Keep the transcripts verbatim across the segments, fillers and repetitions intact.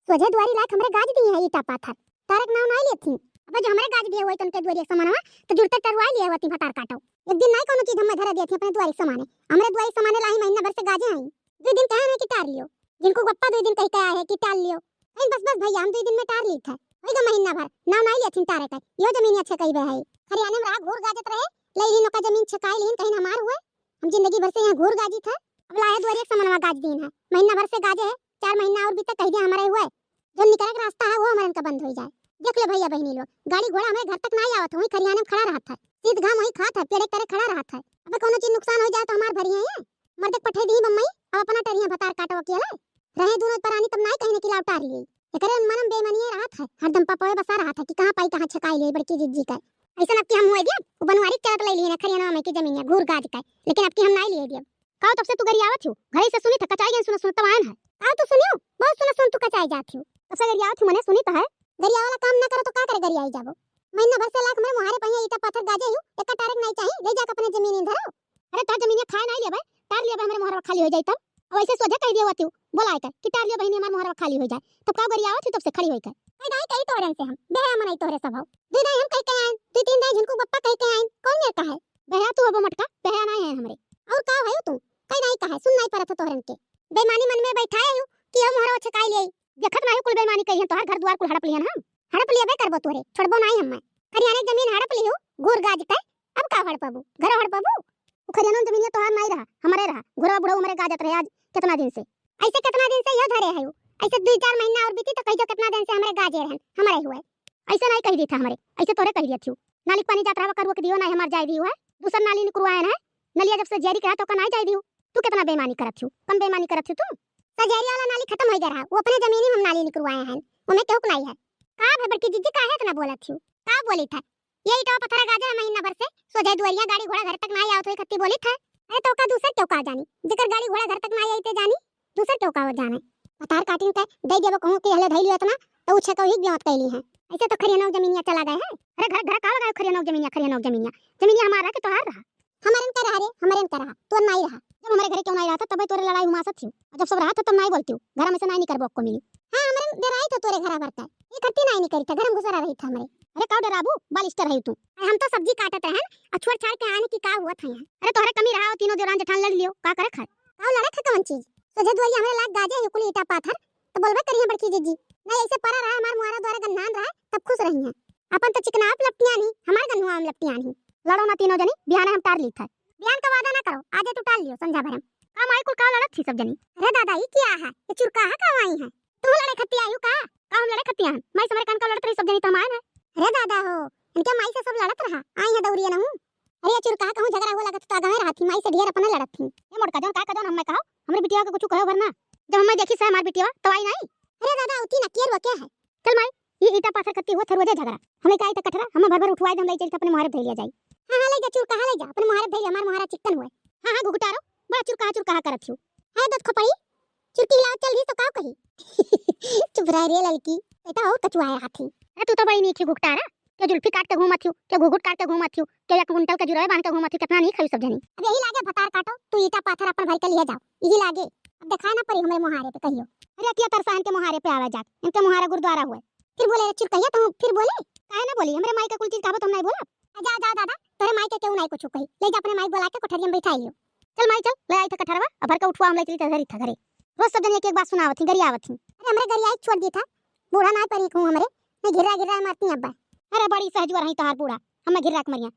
सोझे दुआरी लायक हमरे गाज दिए हैं ईटा पाथर। तारक नाव नाई लेथिन। अब जो हमरे गाज दिए हुए तनके दुआरी समानवा, तो जुड़ते टरवाई लिए हुआ ती भतार काटो। एक दिन नाई कौनो चीज हमें धरे देथिन अपने दुआरी समाने। हमरे दुआरी समाने लाही महीना भर से गाजे आई। दुई दिन कहे हमें कि टार लियो। जिनको गप्पा दुई दिन कही कहा है कि टार लियो। कहीं बस बस भैया हम दुई दिन में टार ली थे। वही का महीना भर नाव नाई लेथिन टारे का। यो जमीन अच्छे कही बे है। खरियाने में रहा घूर गाजत रहे। ले ही नौका जमीन छकाई लीन कहीं हमार हुए। हम जिंदगी भर से यहाँ घूर गाजी थे। अब लाए दुआरी एक समनवा गाज दीन है। महीना भर से गाजे है। चार महीना और बीते कह दिया हमारे हुए। जो निकले के रास्ता है वो हमारे इनका बंद हो जाए। देख लो भैया बहनी लोग, गाड़ी घोड़ा हमारे घर तक ना आवत है, वहीं खरियाने में खड़ा रहत है। शीत घाम वहीं खात है, पेड़े तरे खड़ा रहत है। अब कौनो चीज नुकसान हो जाए तो हमार भरी है ये। मर्द के पठे दी बम्मई, अब अपना टरिया भतार काटो अकेले। रहे दोनों परानी तब नाई कहीं कि लाव टार लिए। एकरे मन में बेमनिए रहत है, हरदम पपवे बसा रहत है कि कहाँ पाई कहाँ छकाई लिए बड़की जिज्जी का। ऐसा अब की हम हुए दिए, वो बनवारी चलत ले लिए ना खरियाना में की जमीन है, घूर गाज का। लेकिन अब की हम नाई लिए दिए। काव तब से तू गरियावत हो? घरे से सुनी था, कचाई गई सुन सुन तब आयन है। काव तू सुनियो? बहुत सुन सुन तू कचाई जात हो। तब से गरियावत हो मने सुनी तो है। गरिया वाला काम ना करो तो का करे गरियाई जाबो? महीना भर से लाख में मुहारे पहिया ईटा पाथर गाजे हो, एक टारक नहीं चाहिए, ले जाके अपने जमीन धरो। अरे तार जमीनिया खाए नहीं लेबे, टार लेबे हमरे मुहरवा खाली हो जाई तब। अब ऐसे सोझे कह दिया तू, बोलाए के कि टार लियो बहिनी हमार मुहरवा खाली हो जाए। तब का गरियावत हो तब से खड़ी होई के? कई दाई कई तोहरन से हम, बेहया मनई तोहरे सब हो। दुई दाई हम कह के आइन, दुई तीन दाई झुनकू बप्पा कह के आइन, कौन मेर का है? बेहया तू हबो मटका, बेहया नहीं है हमरे। और का है तू? कई दाई का है, सुन नहीं परत हो तोहरन के। बेईमानी मन में बैठाए हो कि हम हरो छकाई ले। देखत नहीं कुल बेईमानी कही है, तोहर घर द्वार कुल हड़प लिहन हम। हड़प लियबे करबो तोरे, छोड़बो नहीं हम। खरियाने जमीन हड़प लियो, घूर गाज के, अब का हड़पबू? घरो हड़पबू? उ खरियानो जमीनिया तोहार नहीं रहा, हमरे रहा। घोरवा बुढ़ऊ हमरे गाजत रहे आज कितना दिन से। ऐसे कितना दिन से यो धरे है उ? ऐसे दुई चार महीना और बीती तो कह दो कितना दिन से हमरे गाजे रहन, हमरे हुए। ऐसे नहीं कह दी था हमरे, ऐसे तोरे कह दिया थी। नाली के पानी जात रहा करुआ के दियो नहीं हमार जाए दियो है। दूसर नाली निकरवाए है, नलिया जब से जारी कहा तो का नहीं जाए दियो। तू कितना बेईमानी करत थी, कम बेईमानी करत थी तू। सजेरिया वाला नाली खत्म हो गया रहा, वो अपने जमीनी में हम नाली निकरवाए हैं, उन्हें केहू के नहीं है। का भे बड़की जिज्जी काहे इतना बोलत थी? का बोली था? ये ईटवा पत्थरा गाजे है महीना भर से, सोझे दुआरिया गाड़ी घोड़ा घर तक ना आवत होई खत्ती बोली था। अरे तो का दूसर केहू का जानी, जेकर गाड़ी घोड़ा घर तक ना आई ते जानी, दूसर केहू का जाने। पतार काटिन के दे देबो कहूँ कि हले धैली इतना, तो उछे को ही ब्योत कैली है। ऐसे तो खरियानो जमीनिया चला गए है। अरे घर घर का लगाए खरियानो जमीनिया, खरियानो जमीनिया, जमीनिया हमारा कि तोहार रहा? हमारे इनका रहा रे, हमारे इनका रहा, तोर नाई रहा। जब हमारे घरे क्यों नाई रहा था, तबे तोरे लड़ाई हुमासत थी। और जब सब रहा था, तब नाई बोलती हूँ, घर में से नाई निकरबो को मिली। हाँ, हमारे डराई था तोरे घरा भर का, ये खत्ती नाई निकरी था, घर में घुसरा रही था हमारे। अरे का डराबू, बालिस्टर है तू। अरे हम तो सब्जी काटत रहन, और छोड़ छाड़ के आने की का हुआ था यहाँ? अरे तोहरे कमी रहा हो, तीनों देवरान जेठान लड़ लियो, का करे खाए? का लड़त है कौन चीज? सोझे दुआरी हमारे लाग गाजे है कुल ईटा पाथर, तो बोलबे करी है बड़की जिज्जी। नहीं ऐसे परा रहा, हमार मुहारा द्वारा गन्हान रहा, तब खुश रही है। अपन तो चिकनाप लपटियान ही, हमार गन्हुआ में लपटियान ही। लड़ो ना तीनों जनी, बिहाने हम टार ली था। बिहान का वादा ना करो, आजे तू टाल लियो, संझा भर हम। का माई कुल का लड़त थी सब जनी? अरे दादा, ई क्या है? ये चुरकाहा का आई है? तू लड़े खत्ती आयु का? का हम लड़े खत्ती आन? माई से हमरे कान का लड़त रही सब जनी तो हम आए ना। अरे दादा हो, इनके माई से सब लड़त रहा, आई है दौड़िए ना हूँ। अरे ये चुरकाहा कहूँ झगड़ा हुआ लगत तो आगवे रहत थी, माई से ढेर अपने लड़त थी। ये मोटका जौन का का जौन हमें कहो, हमरे बिटिया के कुछ कहो भर ना। जब हमें देखी से हमार बिटिया तो आई नहीं। अरे दादा, उठी ना, केर हुआ क्या है? चल माई, ये ईटा पाथर खत्ती हुआ थरुआ दे झगड़ा। हमें का ईटा कठरा, हमें भर भर उठवाए दे, हम ले चल के अपने मुहारे धइलिया जाई। हाँ, हाँ, ले जा चुरकाहा, ले जा, अपने मुहारे धइलिया, हमार मुहारा चिक्कन हुए। हाँ, हाँ, घुघुटारो, बड़ा चुरकाहा चुरकाहा करत हियो। हाँ, दत खोपड़ी, चुरकी हिलावत चल रही तो का कही? चुप रह रे ललकी, बेटा और कचुआए रहत ही। अरे तू तो बड़ी नीक ही घुघुटारा, के जुल्फी काट के घूमत हियो, के घुघुट काट के घूमत हियो, के एक कुंटल के जुरवे बांध के घूमत हियो, कितना नीक है सब जनी। अब यही लागे भतार काटो, तू ईटा पाथर अपन भर के लिए जाओ, यही लागे। अब दिखाए ना पड़ी हमरे मुहारे पे कहियो। अरे अतिया तरसा इनके मुहारे पे आवे जात, इनके मुहारा गुरुद्वारा हुए। फिर बोले, "रे चुरकैया, तू फिर बोले? काहे ना बोली? हमरे माई का कुल चीज कहबो तो हम नहीं बोलब।" आ जा, जा दादा, तोरे माई के केहू नहीं कुछ कही। ले जा अपने माई बोला के कोठरिया में बैठा लियो। चल माई चल, ले आई था कठरवा, अब भर के उठवा हम ले चली था घरी था घरे। रोज सब जन एक एक बात सुनावत ही, गरियावत ही। अरे हमरे गरियाई छोड़ दी था, बूढ़ा ना परी कहूँ हमरे, नहीं घिर्रा घिर्रा मारती अब्बा। अरे बड़ी सहजुआ रही तोहार बूढ़ा, हमें घिर्रा के मरिया।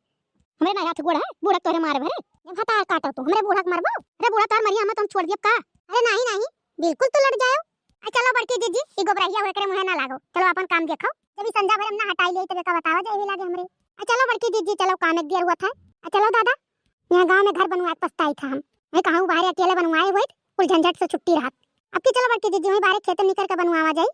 हमरे ना हाथ गोड़ है, बूढ़ा तोहरे मारे भरे। ये भतार काटो तू, हमरे बूढ़ा के मारबो? अरे बूढ़ा तोहर मरिया, हमें तो हम छोड़ दियब का? अरे नहीं, नहीं, बिल्कुल तू लड़ जायो। आ चलो बड़की जिज्जी, ई गोबरहिया हुए करे मुँहे ना लागो। चलो अपन काम देखो। जब ई संझा भर हम ना हटाई ले, तबे का बतावा जाए भी लागे हमरे। आ चलो बड़की जिज्जी, चलो काम एक दियर हुआ था। आ चलो दादा, यहाँ गाँव में घर बनवा के पछताई था हम। मैं कहूँ बाहर अकेले बनवाए हुए, कुल झंझट से छुट्टी रहत। अब की चलो बड़की जिज्जी, वहीं बाहर खेत में निकर के बनवावा जाई।